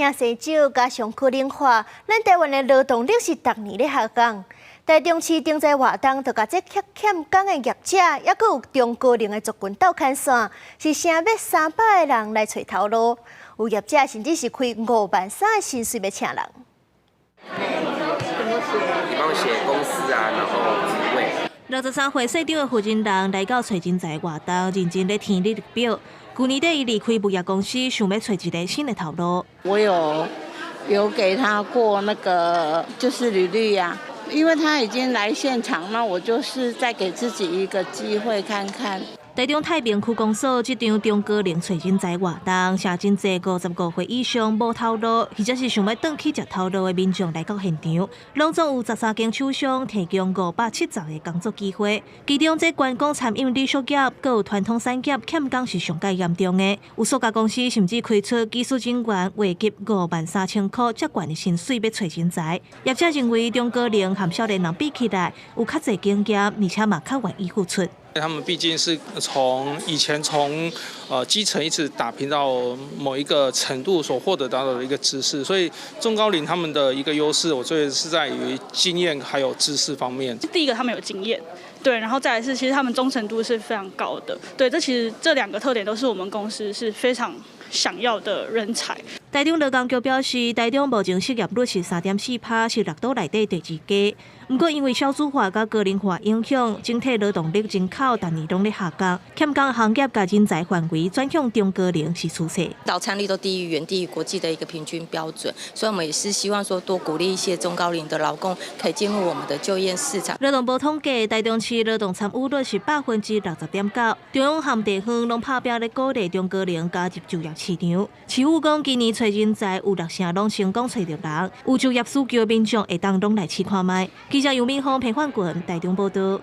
驚生少，加上高齡化，咱台灣的勞動力是逐年咧下降。台中市徵才活動就共這欠工的業者，抑閣有中高齡的族群鬥牽線，是聲欲300個人來揣頭路。有業者甚至是開5萬3的薪水欲請人。你幫我寫公司啊，然後職位。63歲社長的負責人來到揣人才活動，認真咧填履歷表。舊年底，伊離開物業公司，想欲揣一个新的頭路。我有給他過那個就是履歷呀，因為他已經來現場，那我就是再給自己一個機會看看。台中太平區公所這場中高齡揣人才活動，請真濟55歲以上無頭路，或者是想欲轉去食頭路的民眾來到現場，攏總有13間廠商提供570個工作機會。其中，這觀光餐飲旅宿業，閣有傳統產業欠工是上蓋嚴重的。有數家公司甚至開出技術人員月給5萬3千箍遮懸的薪水欲揣人才。業者認為中高齡和少年人比起來，有較濟經驗，而且嘛較願意付出。他們畢竟是從以前從基層一直打拼到某一個程度所獲得到的一個知識，所以中高齡他們的一個優勢，我覺得是在於經驗還有知識方面。第一個，他們有經驗，對，然後再來是其實他們忠誠度是非常高的，對，這其實這兩個特點都是我們公司是非常想要的人才。台中勞工局表示，台中目前失業率是3.4趴，是六都內底第二低。毋過因為少子化佮高齡化影響，整體勞動力人口逐年攏咧下降，欠工行業共人才範圍轉向中高齡是趨勢。勞參率都低於遠低於國際的一個平均標準，所以我們也是希望說多鼓勵一些中高齡的勞工可以進入我們的就業市場。勞動部統計，台中市勞動參與率是60.9%，中央和地方攏拍拚咧鼓勵中高齡加入就業市場。市府講今年揣人才有六成攏成功揣著人，有就業需求的民眾會當攏來試看覓。記者尤明峰、彭煥群台中報道。